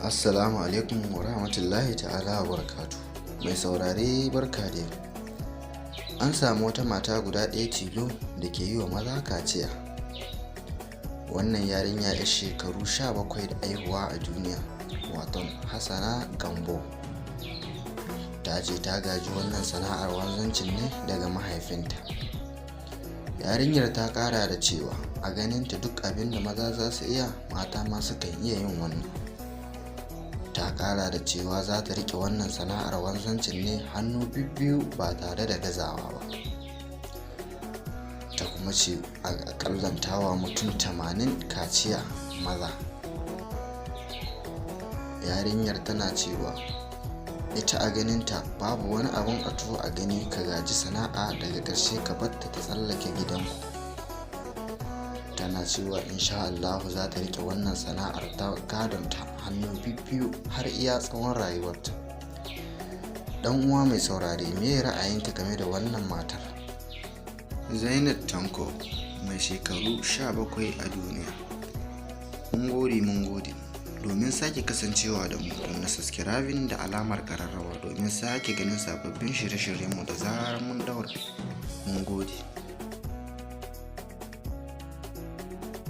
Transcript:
Assalamu alaikum wa rahmatullahi ta'ala wa barakatu. Mai saurare, barka da yau. An samu wata mata guda ɗaya tilo da ke yi wa maza kaciya. Wannan yarinya 'yar shekaru 17 da aihuwa a duniya, waton Hassana Gambo. Ta ce ta gaji wannan sana'ar wanzancin ne daga mahaifinta. Yarinyar ta ƙara da cewa a ganinta duk abin da maza za su iya, mata ma sukan iya yin wannan. Ta kara da cewa za ta rike wannan sana'ar wanzancin ne hannu biyu ba tare da gazawa ba. Ta kuma ce a akallantawa mutum 80 kaciya maza. Yarinyar tana cewa ita a ganinta babu wani abun a tuwo a gani ka gaji sana'a, daga ƙarshe ka batta ta tsallake gidanku. Tana cewa insha Allahu za ta rike wannan sana'ar ta gadonta hannu biyu har iya tsawon rayuwarta. Dan uwa mai saurare, me ra'ayinka game da wannan matar Zainab Tanko mai shekaru 17 a duniya? Mun gode, mun gode. Domin sake kasancewa da mu, na subscribing da alamar kararrawa domin sake ganin sababbin shirye-shiryenmu da zarar mun daura. Mun gode.